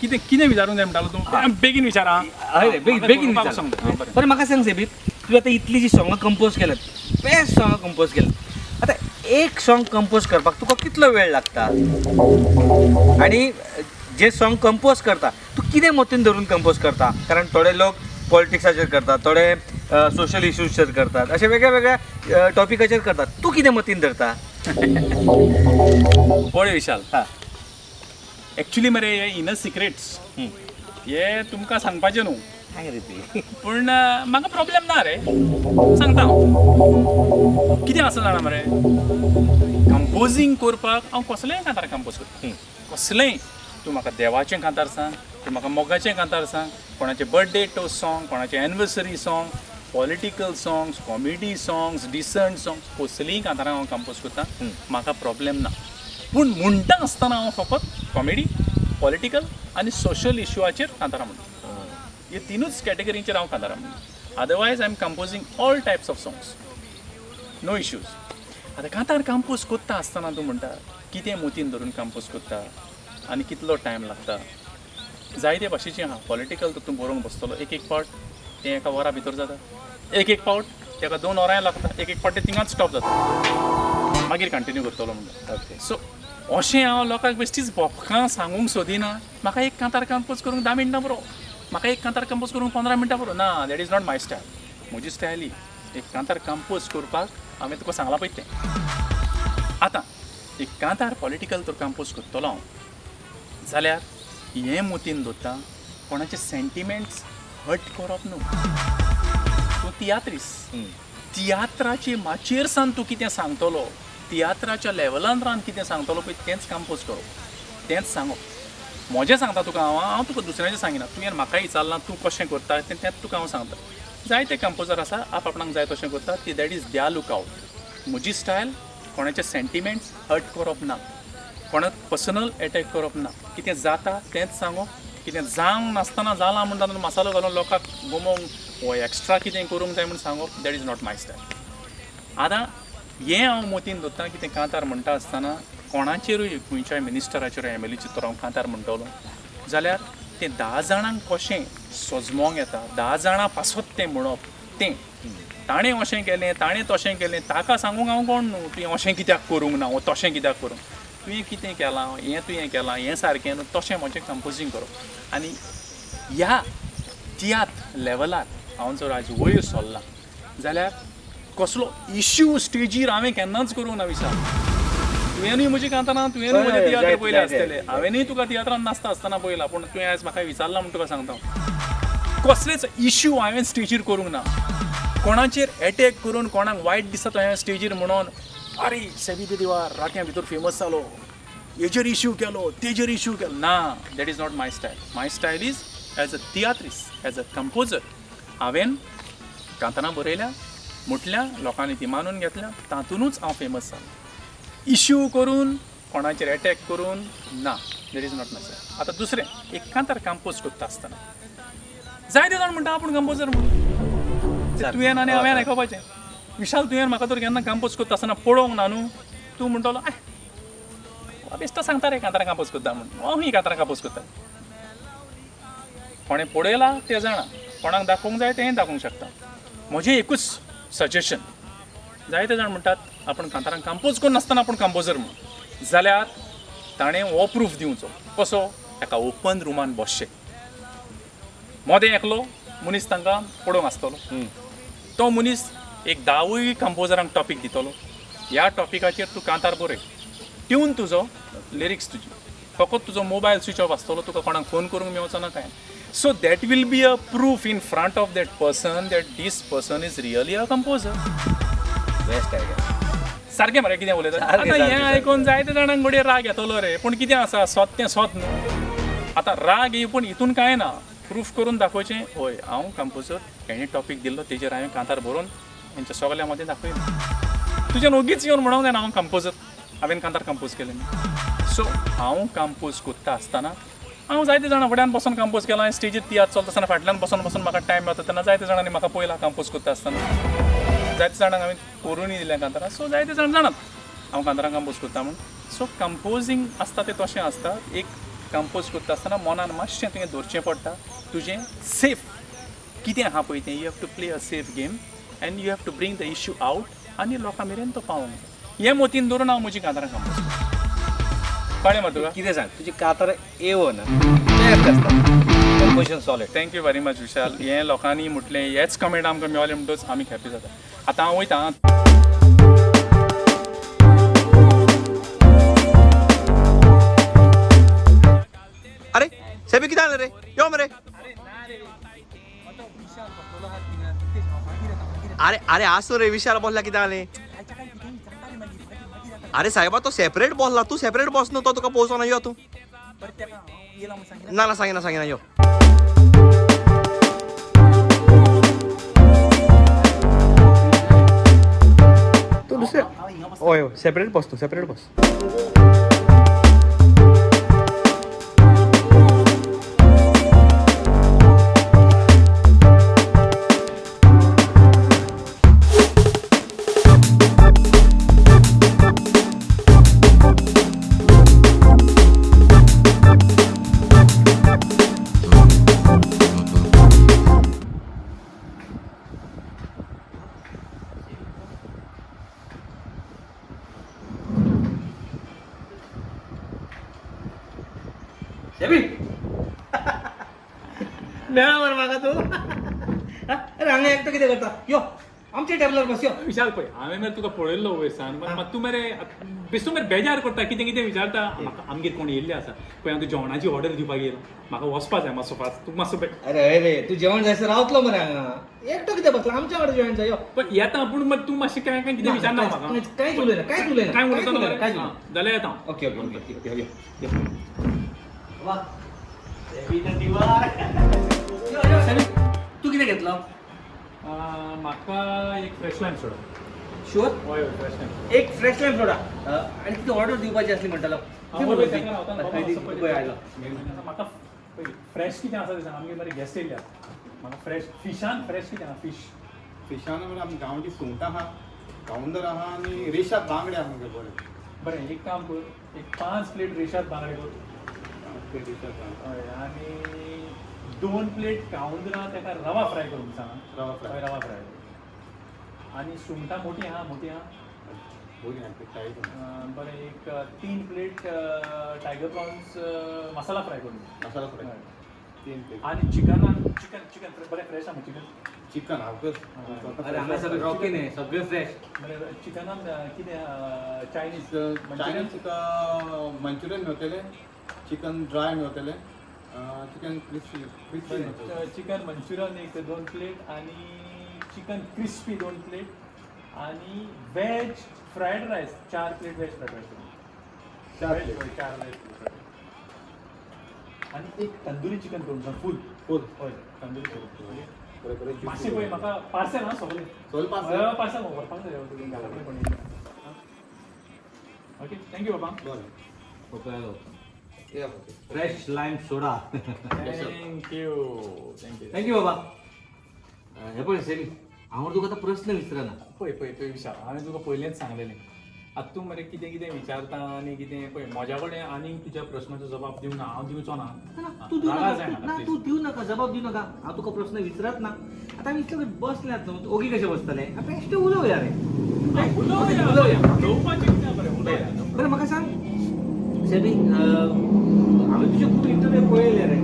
कितें कितें विचारूंक जाय म्हणटालो तूं? बेगीन विचार आं. हय रे, बेगीन बेगीन म्हाका विचार. सांग. हां, बरें. बरें, म्हाका सांग सेबी, तुवें आतां इतलीं जीं सोंगां कंपोज केल्यात, बेस्ट सोंगां कंपोज केल्यात, आतां एक सोंग कंपोज करपाक तुका कितलो वेळ लागता आनी जे सोंग कंपोज करता तूं कितें मतीन धरून कंपोज करता? कारण थोडे लोक पॉलिटिक्साचेर करतात, थोडे सोशल इश्यूजचेर करतात, अशे वेगळ्या वेगळ्या टॉपिकाचेर करतात. तूं कितें मतीन धरता? पळय विशाल, हां. एक्चुली मरे हे इनर सिक्रेट्स हे तुमकां सांगपाचें न्हू. सांग रे ती. पूण म्हाका प्रॉब्लेम ना रे, सांगता हांव. कितें आसा जाणा मरे, कंपोजींग करपाक हांव कसलेंय कांतार कंपोज करता. कसलेंय. तूं म्हाका देवाचें कांतार सांग, तूं म्हाका मोगाचें कांतार सांग, कोणाचें बर्थडे टोस्ट सॉंग, कोणाचें anniversary song, political songs, comedy songs, decent songs, कसलींय कांतारां हांव कंपोज करता. म्हाका प्रॉब्लेम ना. पूण म्हणटा आसतना हांव फकत कॉमेडी, पॉलिटिकल आनी सोशल इश्यूआचेर कांतारां म्हणटा. हे तिनूच कॅटेगरींचेर हांव कांतारां म्हणटा. Otherwise I am composing all types of songs, no issues. आतां कांतार कंपोज करता आसतना तूं म्हणटा कितें मतीन धरून कंपोज करता आनी कितलो टायम लागता, जायते भाशेचें आहा. पॉलिटिकल तर तूं बरोवंक बसतलो एक एक पावट तें एका वरा भितर जाता, एक एक पावट तेका 2 वरांय लागता, एक एक पावट तें थिंगाच स्टॉप जाता, मागीर कंटिन्यू करतलो म्हणटा. सो अशें हांव लोकांक बेश्टीच भोपकां सांगूंक सोदिना, म्हाका एक कांतार कंपोज करूंक 10 मिनटां पुरो, म्हाका एक कांतार कंपोज करूंक 15 मिनटां पुरो. ना, that is not my style. म्हजी स्टायल ही, एक कांतार कंपोज करपाक हांवें तुका सांगलां पळय तें. आतां एक कांतार पॉलिटिकल तर कंपोज करतलो हांव जाल्यार हें मतीन दवरता, कोणाचे सेंटिमेंट्स हर्ट करप न्हू. तूं तियात्रीस, तियात्राचे माचयेर सावन तूं कितें सांगतलो, तियात्राच्या लेवलान रावन कितें सांगतलो पळय, तेंच कंपोज करप, तेंच सांगप. म्हजें सांगता तुका हांव, हांव तुका दुसऱ्यांचें सांगिना. तुवें म्हाका विचारलां तूं कशें करता तें, तेंच तुका हांव सांगता. जायते कंपोजर आसा, आप आपणाक जाय तशें करता ती, that is their look out. म्हजी स्टायल कोणाचे सेंटिमेंट्स हर्ट करप ना, कोणाक पर्सनल एटॅक करप ना. कितें जाता तेंच सांगप. कितें जावंक नासतना जालां म्हणटा तातूंत मसालो घालून लोकांक गमोवंक वो एक्स्ट्रा कितें करूंक जाय म्हूण सांगप, that is not my style. आतां हें हांव मतीन दवरता कितें कांतार म्हणटा आसतना कोणाचेरूय, खंयच्याय मिनिस्टराचेर, एमएलएचेर तर हांव कांतार म्हणटलो जाल्यार तें 10 जाणांक कशें सजमोंक येता, 10 जाणां पासत तें म्हणप. तें ताणें अशें केलें, ताणें तशें केलें, ताका सांगूंक हांव कोण न्हू, तुवें अशें कित्याक करूंक ना वो तशें कित्याक करूंक. तुवें कितें केलां, हें तुवें केलां, हें सारकें न्हू, तशें म्हजें कंपोजींग करप. आनी ह्या तियात्र लेवलार हांव जर आयज वयर सरलां जाल्यार कसलो इश्यू स्टेजीर हांवें केन्नाच करूंक ना. विशाल, तुवेंनूय म्हजी कांतारां, तुवेंनूय म्हजे तियात्र पळयले आसतले, हांवेंनूय तुका तियात्रान नाचता आसतना पळयला. पूण तुवें आयज म्हाका विचारलां म्हूण तुका सांगता, कसलेच इश्यू हांवें स्टेजीर करूंक ना. कोणाचेर एटॅक करून कोणाक वायट दिसता तो हांवें स्टेजीर म्हणून, अरे सेबी दे दिवार रातयां भितर फेमस जालो, हेजेर इश्यू केलो, तेजेर इश्यू केलो, ना, that is not my style. My style is as a tiatrist, as a composer. हांवें कांतारां बरयल्या, म्हटल्या, लोकांनी ती मानून घेतल्या, तातुनूच हांव फेमस जालो. इश्यू करून कोणाचेर एटॅक करून ना, that is not my style. आतां दुसरें, एक कांतार कंपोज करता आसतना जायते जाण म्हणटा आपूण कंपोजर म्हणून. तुवें आनी हांवें आयकपाचें. विशाल, तुवें म्हाका तर केन्ना कंपोज करता आसतना पळोवंक ना न्हू, तूं म्हणटलो, बेश्टो सांगता रे कांतारां कंपोज करता म्हूण. हांव ही कांतारां कंपोज करता, कोणें पळयलां तें जाणा, कोणाक दाखोवंक जाय तेंय दाखोवंक शकता. म्हजें एकूच सजेशन, जायते जाण म्हणटात आपूण कांतारां कंपोज करून नासतना आपूण कंपोजर म्हूण, जाल्यार ताणें हो प्रूफ दिवचो. कसो? एका ओपन रुमान बसचें, मोदें एकलो मनीस तांकां पळोवंक आसतलो, तो मनीस एक धावूय कंपोजरांक टॉपीक दितलो, ह्या टॉपिकाचेर तूं कांतार बरय, ट्यून तुजो, लिरिक्स तुजी, फकत तुजो मोबायल स्विच ऑफ आसतलो, तुका कोणाक फोन करूंक मेवचो ना कांय. So that will be a proof in front of that person that this person is really a composer. Best idea. सारकें मरे कितें उलयता? आतां हें आयकून जायते जाणांक घडये राग येतलो रे, पूण कितें आसा, सत तें सत न्हू. आतां राग येवं, पूण हितून कांय ना. प्रूफ करून दाखोवचें, हय हांव कंपोजर, हेणें टॉपीक दिल्लो तेजेर हांवें कांतार बरोवन हेंच्या सगल्या मदें दाखयलें. तुज्यान ओगीच येवन म्हणूंक जायना हांव कंपोजर, हांवें कांतार कंपोज केलें. सो हांव कंपोज करता आसतना हांव जायते जाणां फुड्यान बसून कंपोज केलां. स्टेजीर तियात्र चलता आसतना फाटल्यान बसून बसून म्हाका टायम मेळता तेन्ना जायते जाणांनी म्हाका पळयला कंपोज करता आसतना. जायते जाणांक हांवें करूनय दिल्या कांतारां. सो जायते जाण जाणात हांव कांतारां कंपोज करता म्हूण. सो कंपोजींग आसता तें तशें आसता. एक कंपोज करता आसतना मनान मातशें तुवें दवरचें पडटा तुजें सेफ कितें आहा पळय तें. You have to play a safe game and you have to bring the issue out आनी लोकां मेरेन तो पावोवंक जाय. हें मतीन दवरून हांव म्हजी कांतारां कंपोज करता. कळ्ळें मरे तुका? कितें सांग, तुजी कांतारां ए1 बेस्ट आसता, composition solid. Thank you very much Vishal. हें लोकांनी म्हटलें, हेच कमेंट आमकां मेळ्ळें म्हणटच आमी हॅपी जाता. आतां हांव वयता. अरे सेबी, कितें जालें रे? यो मरे. अरे अरे, आसूं रे. विशाल बसला, कितें जालें? अरे साहेबा, तो सेपरेट बसला, तूं सेपरेट बस न्हू. तो तुका पोवचो ना. यो तूं. ना ना, सांगिना सांगिना, यो. तूं दुसरे, हय हय, सेपरेट बस तूं, सेपरेट बस. सेबी, मेळ्ळा मरे म्हाका तूं. अरे, हांगा एकटो कितें करता? यो, आमच्या टेबलार बस, यो. विशाल, पळय, हांवें मरे तुका पळयल्लो वयर सान, मात तूं मरे बेश्टो मरे बेजार करता, कितें कितें विचारता म्हाका. आमगेर कोण येयल्ले आसा पळय, हांव तुका जेवणाची ऑर्डर दिवपाक येयला. म्हाका वचपा जाय मातसो फास्ट. तूं मातसो अरे हय रे, तूं जेवण जायसर रावतलो मरे हांगा? एकटो कितें बसला? आमच्या वांगडा जेवण जाय, यो. पण येता, पूण मात तूं मातशें कांय कांय कितें विचारना म्हाका. कांयच उलयना, कांयच उलयना. कांय उलयता ना मरे? कांयच आं, उलयना. जाल्यार येता हांव. ओके ओके ओके, यो यो यो. वा, यो यो सॅमी, तूं कितें घेतलो? म्हाका एक फ्रेश लायम सोडा. शुअर? हय हय, फ्रेश लायम. एक फ्रेश लायम सोडा. आनी कितें ऑर्डर दिवपाची आसली म्हणटालो. पळय आयलो. म्हाका फ्रेश कितें आसा तें सांग. आमगेर मरे गेस्ट येयल्ले आसा. म्हाका फ्रेश फिशान फ्रेश कितें आसा, फिश? फिशान म्हणजे आमी गांवठी सुंगटां आहा, काउंदर आहा आनी रेशाद बांगडे आहा आमगे बरे. बरें, एक काम कर, एक 5 प्लेट रेशाद बांगडे कर. ते रेशाद बांगडे. हय, आनी 2 प्लेट काउंदरां, ताका रवा फ्राय करूंक सांग. रवा फ्राय. हय, रवा फ्राय. आनी सुंगटां मोटीं आहा, मोटीं आहा? बरी आहा, ते टायट आहा. बरें, एक 3 plate tiger prawns masala fry करून दी. मसाला फ्राय. हय. 3 प्लेट. आनी चिकनान चिकन चिकन बरें फ्रेश आहा चिकन? Chicken of course. अरे, हांगा सगळें रॉकी न्ही, सगळें फ्रेश. बरें, चिकनान कितें, चायनीज? चायनीज तुका मंचुरियन मेवतलें, चिकन ड्राय मेवतलें, चिकन क्रिस्पी क्रिस्पी मेवतलें. चिकन मंचुरियन एक 2 प्लेट आनी चिकन क्रिस्पी 2 प्लेट आनी veg fried rice 4 plate, veg fried rice. 4 plate. 4 veg fried rice आनी एक तंदुरी चिकन करून सांग, फूल. फूल. हय, तंदुरी चिकन. बरें बरें. मातशें पळय, म्हाका पार्सल आं सगळें. सगळें पार्सल? पार्सल व्हरपाक जाय तुवें घरा कडेन कोण. ओके, thank you बाबा. बरें. Fresh lime soda. Thank you, thank you. Thank you बाबा. हे पळय सेमी, हांव तुका आतां प्रस्न विचारना. पळय पळय पळय विशाल, हांवें तुका पयलेंच सांगलेलें. आतां तूं मरे कितें कितें विचारता आनी कितें. पळय, म्हज्या कडेन आनी तुज्या प्रस्नाचो जबाब दिवना, हांव दिवचो ना. ना, तूं दिवं रागार नाका. जायनाका, ना. please. तूं दिवं नाका, जबाब दिवं नाका. हांव तुका प्रस्न विचारत ना. आतां आमी इतले बसल्यात न्हू, ओगी कशें बसतले? आतां बेश्टें उलोवया रे. उलोवया. उलोवया. उलोवपाचें कितें, बरें उलोवया. बरें, म्हाका सांग सेबी, हांवें तुजे खूब इंटरव्यू पळयले रे,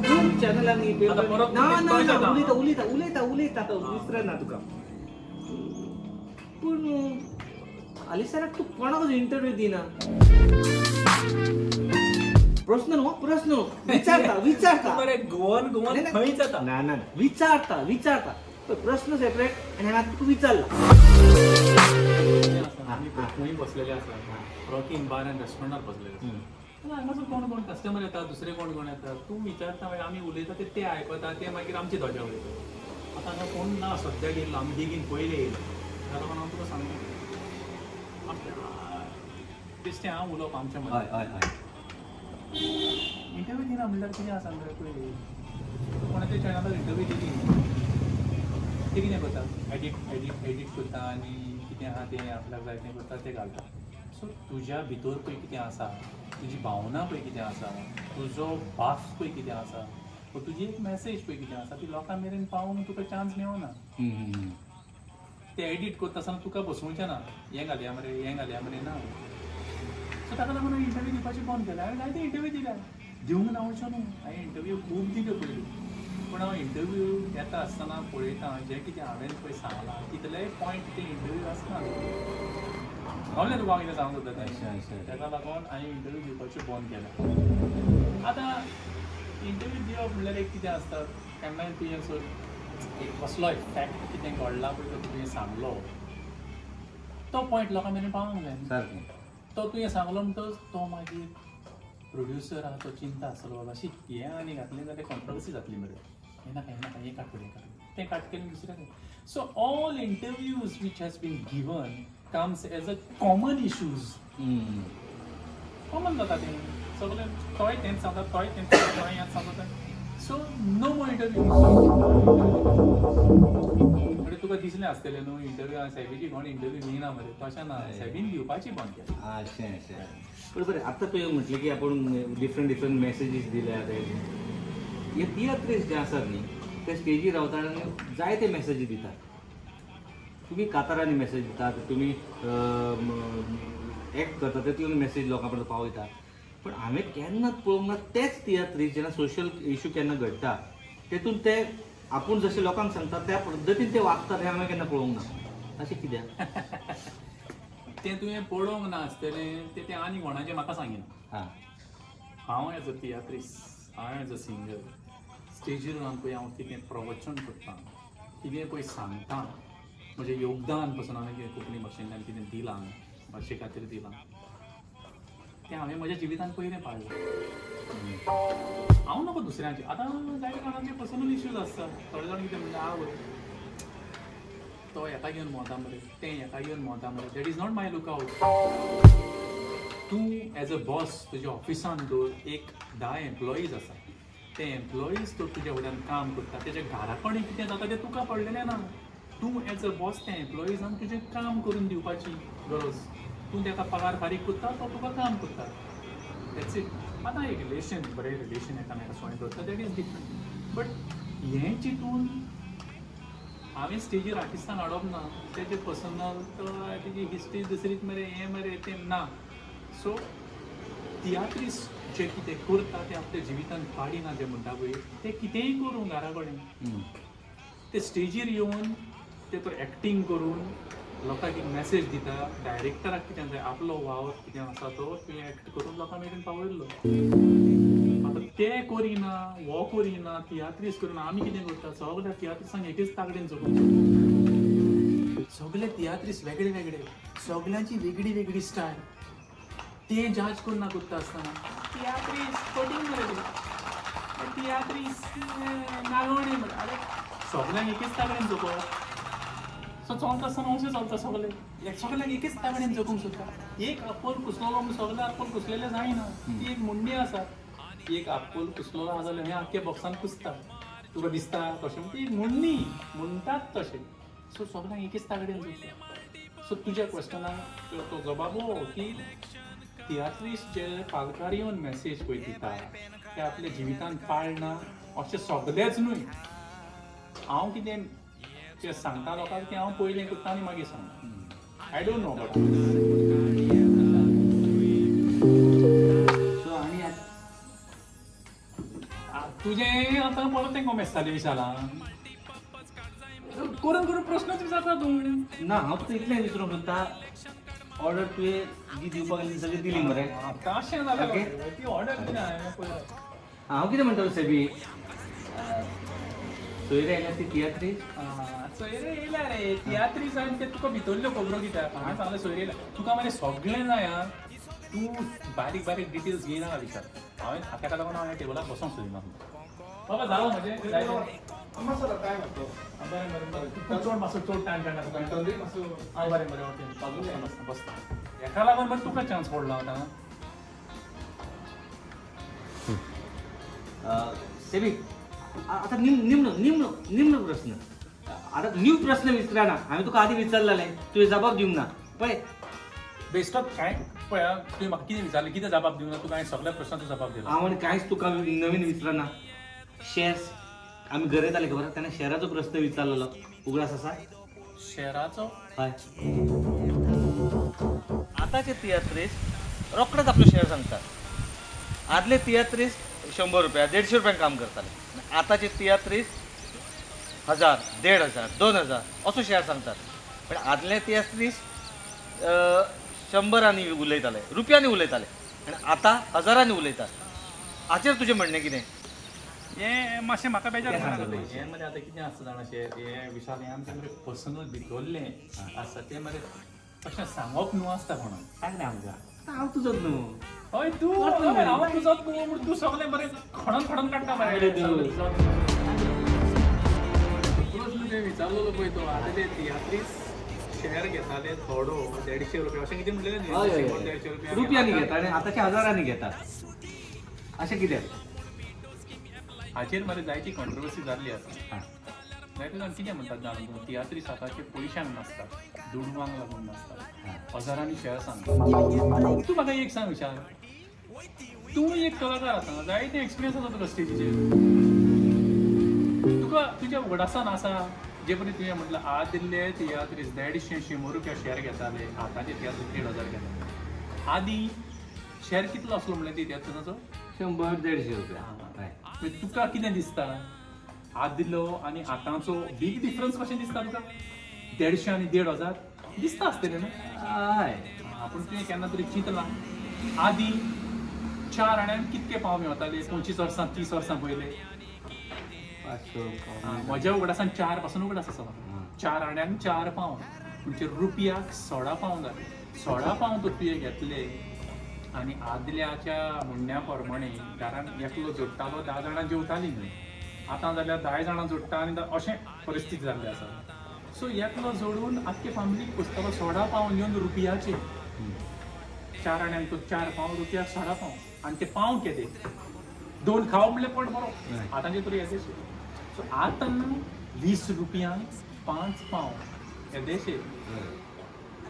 खूब चॅनलांनी. आतां परत ना ना थंयच ना. येता. उलयता उलयता उलयता उलयता, विसरना तुका. पूण हालींसराक तूं कोणाकूच इंटरव्यू दिना. प्रस्न न्हू, प्रस्न न्हू, विचारता विचारता. मरे गोवन गोवन नाही, नाही. खंयच जाता. ना ना ना, विचारता विचारता. पळय, प्रस्न सेपरेट आनी हांवें तुका विचारला. आमी खंय बसलेले आसा, रॉकीन बार आनी रेस्टॉरंटार बसलेले आसा. हांगासर कोण कोण कस्टमर येता, दुसरे कोण कोण येता, तूं विचारता, मागीर आमी उलयता ते ते आयकता, ते मागीर आमची धजा उलयता. आतां हांगा कोण ना सद्याक येयल्लो, आमी बेगीन पयले येयले, ताका लागून हांव तुका सांगता, बेश्टें हांव उलोवप आमच्या मदीं. हय हय हय. इंटरव्यू दिना म्हणल्यार कितें आसा मरे, पळय, कोणाच्या चॅनलार इंटरव्यू दिली, ते कितें करता, एडिट एडिट एडिट करता आनी कितें आहा तें आपल्याक जाय तें करता, तें घालता. सो तुज्या भितर पळय कितें आसा, तुजी भावना पळय कितें आसा, तुजो भास पळय कितें आसा, तुजी एक मॅसेज पळय कितें आसा, ती लोकां मेरेन पावोवंक तुका चान्स मेळना. ते एडीट करता आसतना तुका बसोवचें ना, हें घालया मरे, हें घालया मरे, ना. सो ताका लागून हांवें इंटरव्यू दिवपाची बंद केलें. हांवें जायते इंटरव्यू दिल्या, दिवंक ना वचो न्हू, हांवें इंटरव्यू खूब दिल्यो पयलीं. पूण हांव इंटरव्यू येता आसतना पळयता जें कितें हांवें पळय सांगलां तितलेय पॉयंट ते इंटरव्यू आसना. कळ्ळें तुका हांव कितें सांगूंक सोदता तें? ताका लागून हांवें इंटरव्यू दिवपाचें बंद केलें. आतां इंटरव्यू दिवप म्हणल्यार एक कितें आसता, केन्नाय तुवें सर एक कसलो इफेक्ट कितें घडला पळय तो तुवें सांगलो, तो पॉयंट लोकां मेरेन पावोंक जाय. सारकें. तो तुवें सांगलो म्हणटकच तो मागीर प्रोड्युसर आहा तो चिंता आसतलो, बाबा शी हें आनी घातलें जाल्यार कॉन्ट्रोवर्सी जातली मरे, हें नाका हें नाका, हें काट हें काट, तें काट केलें दुसरें. So all interviews which has been given comes as a common issues. Common जाता तें सगळें, तोय तेंच सांगता, तोय तेंच सांगता, तोय हेंच सांगता. So no more interviews. म्हणजे तुका दिसलें आसतलें न्हू इंटरव्यू सॅबीची कोण इंटरव्यू दिना मरे, तशें ना, सॅबीन दिवपाची बंद केली. अशें अशें. पण बरें, आतां तुवें म्हटलें की आपूण डिफरंट डिफरंट मॅसेजीस दिल्या. हे तियात्रीस जे आसात न्ही ते स्टेजीर रावतात आनी जायते मॅसेजी दितात. तुमी कातारांनी मॅसेज दितात, तुमी एक्ट करता तेतून मॅसेज लोकां पर्यंत पावयता. पण हांवें केन्नाच पळोवंक ना तेच तियात्रीस जेन्ना सोशल इशू केन्ना घडटा तेतून ते आपूण जशें लोकांक सांगता त्या पद्दतीन ते वागतात, हें हांवें केन्ना पळोवंक ना. अशें कित्याक? तें तुवें पळोवंक ना आसतलें, तें तें आनी कोणाचें म्हाका सांगिना. हांव एज अ तियात्रीस, हांव एज अ सिंगर स्टेजीर रावन पळय हांव कितें प्रवचन करता, कितें पळय सांगता, म्हजें योगदान पसून हांवें कितें कोंकणी भाशेंतल्यान कितें दिलां, भाशे खातीर दिलां, तें हांवें म्हज्या जिवितांत पयलें पाळ्ळां. हांव नको दुसऱ्यांचे. आतां जायते जाणांचे पर्सनल इश्यूज आसता. थोडे जाण कितें म्हणटा, आवय तो हेका घेवन भोंवता मरे, तें हेका घेवन भोंवता मरे. That is not my look out. तूं एज अ बॉस तुज्या ऑफिसान दवर एक 10 एम्प्लॉईज आसा, ते एम्प्लॉईज तो तुज्या वयल्यान काम करता, तेज्या घरा कडेन कितें जाता तें तुका पडलेलें ना. तूं एज अ बॉस त्या एम्प्लॉईजांक तुजें काम करून दिवपाची गरज. तूं ताका पगार फारीक करता, तो तुका काम करता, that's it. आतां एक रिलेशन, बरें रिलेशन एकामेका सोय दवरता, that is different. But हें चिंतून हांवें स्टेजीर आर्टिस्टान हाडप ना, तेजें पर्सनल तो तेजी हिस्ट्री दुसरीच मरे, हें मरे तें ना. सो तियात्रीस जे कितें करता तें आपल्या जिवितांत पाडिना, जें म्हणटा पळय तें कितेंय करूं घरा कडेन, ते स्टेजीर येवन ते तो एक्टींग करून लोकांक एक मॅसेज दिता. डायरेक्टराक कितें जाय, आपलो वावर कितें आसा तो तुवें एक्ट करून लोकां मेरेन पावयल्लो. आतां ते करिना, हो करिना, तियात्रीस करिना, आमी कितें करता, सगल्या तियात्रिसांक एकेच तागडेन जगूंक सोदता. सगळे तियात्रीस वेगळे वेगळे, सगळ्यांची वेगळी वेगळी स्टायल, ते जज करून करता आसतना तियात्रीस फटींग मरे ते, तियात्रीस नागवणे मरे. आरे सगळ्यांक एकेच तागडेन जगप. सो चलता आसतना अशें चलता, सगळे सगळ्यांक एकेच तागडेन जगूंक सोदता. एक आपोल कुसलोलो म्हूण सगळे आपोल कुसलेले जायना. ती एक म्हणणी आसा, एक आपोल कुसलोलो आसा जाल्यार हें आख्खे बॉक्सान कुसता, तुका दिसता तशें. ती एक म्हणणी म्हणटात तशें. सो सगळ्यांक एकेच तागडेन जगता. सो तुज्या क्वेश्चनाक तो जबाब हो की तियात्रीस जे पालकार येवन मॅसेज पळय दिता ते आपल्या जिवितांत पाळना अशें सगलेच न्हय. हांव कितें तें सांगता लोकांक तें हांव पयलें करता आनी मागीर सांगता. I don't know about. So आनी तुजें आतां परत तें कोमेस जालें विशालान, करून करून प्रश्नच विचारता तूं. ना, हांव तुका इतलें विचारूंक सोदता, ऑर्डर तुवें जी दिवपाक आसली सगळी दिली मरे? अशें जालें ती ऑर्डर दिना हांवें पयलें. हांव कितें म्हणटालो सेबी, सोयरे आयल्या ती तियात्रीस? सोयरे येयल्या रे तियात्रीस, आनी ते तुका भितरल्यो खबरो कित्याक हांवें सांगलें सोयरे येयल्या तुका मरे सगळें जाय. आं, तूं बारीक बारीक डिटेल्स घेयना विचार. हांवें ताका लागून हांव ह्या टेबलार बसोंक सोदिना. बाबा जालो म्हजें. मातसो टायम आसलो. बरें बरें बरें, तूं चड मातसो चड टायम काडना तुका. तंदूरी मातसो. आं बरें बरें, ओके, बसता बसता. हेका लागून बरें तुका चान्स पडलो आतां. सेबी, आतां निमणो निमणो निमणो प्रस्न. आतां न्यू प्रस्न विचारना, हांवें तुका आदी विचारलेलें, तुवें जबाब दिवंक ना. पळय बेश्टोच कांय पळय, तुवें म्हाका कितें विचारलें, कितें जबाब दिवना तुका, हांवें सगळ्या प्रश्नाचो जबाब दिला. हांव आनी कांयच तुका नवीन विचारना. शेर्स आमी गरयताले खबर आसा, तेन्ना शेराचो प्रस्न विचारलेलो, उगडास आसा? शेराचो? हय. आतांचे तियात्रिस्ट रोखडेच आपलो शेर सांगतात. आदले तियात्रिस्ट 100 रुपया 150 रुपयांक काम करताले. आतांचे तियात्रिस्ट 1000, 1500, 2000 असो शेर सांगतात. पण आदले तियात्रिस्ट शंबरांनी उलयताले, रुपयांनी उलयताले, आनी आतां हजारांनी उलयतात. हाचेर तुजें म्हणणें कितें? हें मातशें म्हाका बेजार जाता. हें मरे आतां कितें आसता जाणा, शेर हें विशाल, हें आमचें मरे पर्सनल भितरलें आसता तें मरे, अशें सांगप न्हू आसता कोणाक. सांग रे आमकां, आतां हांव तुजोच न्हू. हय तूं, हय, हांव तुजोच न्हू, पूण तूं सगळें बरें खणोन खणोन काडटा मरे. प्रस्न तुवें विचारलेलो पळय तो, आदले तियात्रीस शेर घेताले थोडो 150 रुपया, अशें कितें म्हणलें न्ही? 100 150 रुपया. रुपयांनी घेता आनी आतांचे हजारांनी घेतात, अशें कित्याक? हाचेर मरे जायती कॉन्ट्रोवर्सी जाल्ली आसा. जायते जाण कितें म्हणटात जाणा तूं, तियात्रीस आतांचे पयशांक नासतात, दुडवांक लागून नासतात, हजारांनी शेर सांगतात. तूं म्हाका एक सांग विशाल, तूं एक कलाकार आसा, जायते एक्सपिरियन्स आसा तुका स्टेजीचेर, तुका तुज्या उगडासान आसा जे परी तुवें म्हटलें आदले तियात्रीस 150 100 रुपया शेर घेताले, आतांचे तियात्रीस 1500 घेतात. आदीं शेर कितलो आसलो म्हणलें तियात्राचो? 100 150 रुपया. हय. मागीर तुका कितें दिसता, आदलो आनी आतांचो बीग डिफरन्स कशें दिसता तुका? 150 आनी 1500 दिसता आसतलें न्हू? हय. पूण तुवें केन्ना तरी चिंतलां, आदीं 4 आण्यांक कितके पाव मेवताले 25 वर्सां 30 वर्सां पयले? 500. म्हज्या उगडासान 4 पासून उगडास आसा म्हाका. 4 आण्यांक 4 पाव म्हणजे रुपयाक 16 पाव जाले. 16 पाव तर तुवें घेतले आनी आदल्याच्या म्हणण्या प्रमाणे घरान एकलो जोडटालो, 10 जाणां जेवतालीं न्हय. आतां जाल्यार 10 जाणां जोडटा आनी अशें परिस्थिती जाल्ली आसा. सो एकलो जोडून आख्खे फामिलीक पोसतालो 16 पाव घेवन रुपयाचे. 4 आण्यांक तो 4 पाव, रुपयाक 16 पाव, आनी ते पाव केदे, 2 खावप म्हणल्यार पोट बरो. आतांचे तर येदेशे. सो आतां 20 रुपयांक 5 पाव येदेशे.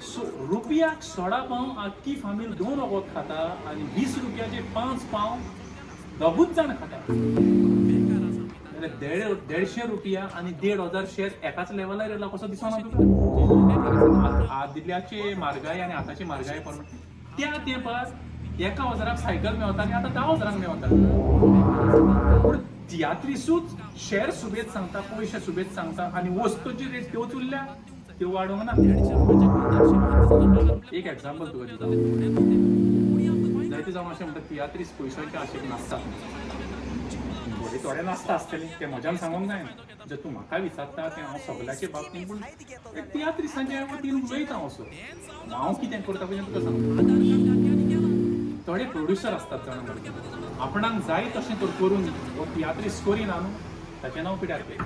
सो रुपयाक 16 पाव आख्खी फामील 2 वगत खाता आनी 20 रुपयाचे 5 पाव दोगूच जाण खाता. जाल्यार 150 रुपया आनी 1500 शेर एकाच लेवलार येयला कसो दिसना तुका? आदल्याचे म्हारगाय आनी आतांची म्हारगाय प्रमाण त्या तेंपार 1000 सायकल मेवता आनी आतां 10,000 मेवता. पूण तियात्रिसूच शेर सुबेज सांगता, पयशे सुबेज सांगता आनी वस्तूची रेट त्योच उरल्या, त्यो वाडोवंक ना. एक एग्जाम्पल तुका दिता. जायते जाण अशें म्हणटात तियात्रीस पयशांचे आशेक नासतात, थोडे थोडे नासता आसतले, तें म्हज्यान सांगूंक जायना. जर तूं म्हाका विचारता तें हांव सगल्याचे बाबतींत, पूण एक तियात्रिसांचे वतीन उलयता हांव. असो हांव कितें करता पळय तुका सांगता. थोडे प्रोड्युसर आसतात जाणा मरे, आपणाक जाय तशें तर करून हो तियात्रीस करिना न्हू, ताचें नांव पिड्यार पळय.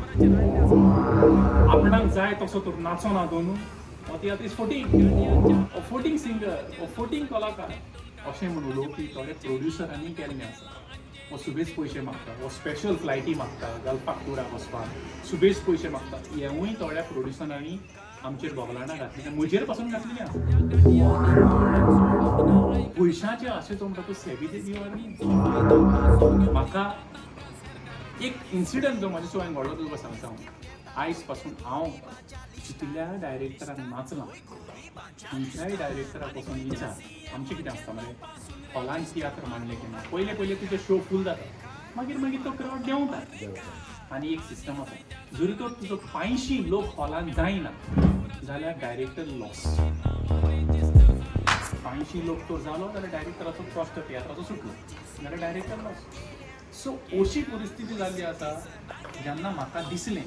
आपणाक जाय तसो तर नाचो ना दोनू, हो तियात्रीस फोटींग, हो फोटींग सिंगर, हो फोटींग कलाकार अशें म्हूण उलोवपी थोडे प्रोड्युसरांनी केल्लें आसा. हो सुबेज पयशे मागता, हो स्पेशल फ्लायटी मागता गल्फाक टुराक वचपाक, सुबेज पयशे मागता. हेंवूय थोड्या प्रोड्युसरांनी आमचेर बोगलाणां घातली, म्हजेर पासून घातलेली आसा. पयशाचे आशेचो म्हणटा तो सेबी ते दिवार. म्हाका एक इन्सिडंट जो म्हज्या सुवान घडलो तुका सांगता हांव. आयज पासून हांव जितल्या डायरेक्टराक नाचलां, खंयच्याय डायरेक्टराक वचून विचार, आमचें कितें आसता मरे, हॉलान तियात्र मांडले की ना पयले पयले तुजे शो फूल जाता, मागीर मागीर तो क्रावड देंवता. आनी एक सिस्टम आसा, जरी तर तुजो 500 लोक हॉलान जायना जाल्यार डायरेक्टर लॉस. 500 लोक तर जालो जाल्यार डायरेक्टराचो कॉस्ट तियात्राचो सुटलो, जाल्यार डायरेक्टर लॉस. सो अशी परिस्थिती जाल्ली आसा जेन्ना म्हाका दिसलें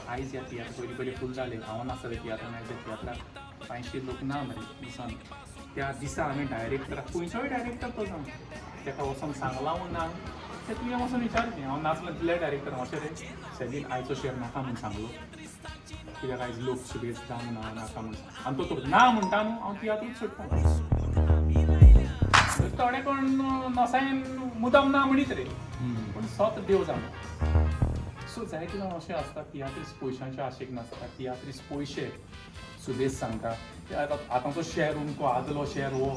आयज ह्या तियात्र पयलीं पयलीं फूल जाले, हांव नासतालें तियात्रान, आयज ह्या तियात्राक 500 लोक ना मरे दिसान. त्या दिसा हांवें डायरेक्टराक, खंयचोय डायरेक्टर तो जावं, ताका वचोन सांगलां ना तें तुवें वचोन विचारचें. हांव नाचलां तितले डायरेक्टर अशें रे सेलीन आयचो शेर नाका म्हूण सांगलो, कित्याक आयज लोक सुबेज जावंक ना, नाका म्हूण सांग. आनी तो ना म्हणटा न्हू, हांव तियात्रूच सोडटा. थोडे कोण नसायन मुद्दाम ना म्हणीत रे, पूण सत देव जाणा. सो जायते जाण अशें आसता तियात्रीस पयशांचे आशेक नासता, तियात्रीस पयशे सुबेज सांगता की आतां आतांचो शेर उमको आदलो शेर हो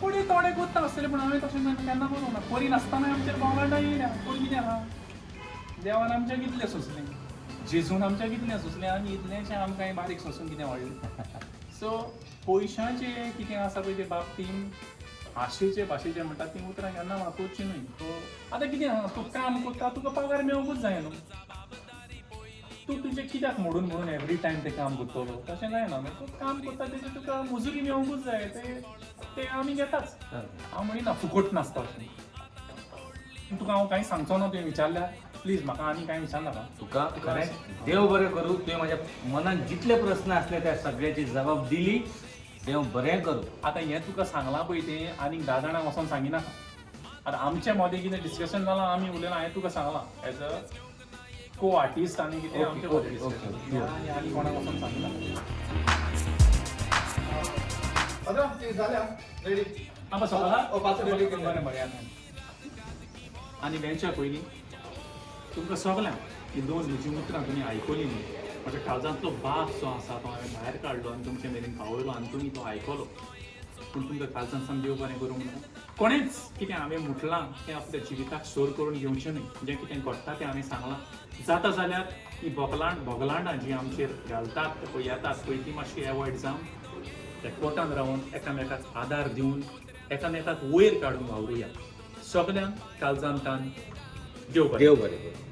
कोणी थोडे कोत्ता आसतले, पूण हांवें तशें केन्ना करूंक ना. करिनासतना आमचेर बोवाळां येयल्या. कोण कितें आहा, देवान आमचें कितलें सोंसलें, जेजून आमचें कितलें सोंसलें, आनी इतलेंशें आमकां बारीक सोंसून कितें वाडलें. सो पयशांचें कितें आसा पळय ते बाबतीन आशेचे भाशेचे म्हणटा तीं उतरां केन्ना वापरचीं न्हय. आतां कितें आहा, तूं काम करता, तुका पगार मेळोंकूच जाय न्हू. तूं तुजें कित्याक मोडून म्हणून एवरी टायम तें काम करतलो, तशें जायना न्हू. तूं काम करता तेजें तुका मजुरी मेळोंकूच जाय, ते ते आमी घेताच. हांव म्हणिना फुकट नासता अशें. तुका हांव कांय सांगचो ना, तुवें विचारल्यार प्लीज म्हाका आनी कांय विचारनाका. तुका खरें देव बरें करूं, तुवें म्हज्या मनान जितले प्रस्न आसले त्या सगळ्याची जबाब दिली. देव बरें करूं. आतां हें तुका सांगलां पळय तें आनीक 10 जाणांक वचोन सांगिनाका. आतां आमचे मदें कितें डिस्कशन जालां, आमी उलयलां, हांवें तुका सांगलां एज अ को आर्टिस्ट आनी कितें आमचे मदें डिस्कशन, आनी आनी कोणाक वचोन सांगिनाका. पात्रांव, ती जाल्या रेडी. आं बस सोंपला? ओ, पांच रेडी केले. बरें बरें. आनी वेच्या पयलीं तुमकां सगल्यांक ही दोन म्हजीं उतरां तुमी आयकलीं न्ही, म्हज्या काळजांतलो बाप जो आसा तो हांवें भायर काडलो आनी तुमचे मेरेन पावयलो आनी तुमी तो आयकलो. पूण तुमकां काळजान सावन देव बरें करूंक ना. कोणेंच कितें हांवें म्हटलां तें आपल्या जिविताक स्टोर करून घेवचें न्हय. जें कितें घडटा तें हांवें सांगलां. जाता जाल्यार ही भोगलांडां जीं आमचेर घालतात पळय, येतात पळय, ती मातशी एवॉयड जावन एकवटान रावन एकामेकाक आदार दिवन एकामेकाक वयर काडून वावरुया. सगल्यांक काळजान तान देव बरें. देव बरें करूं.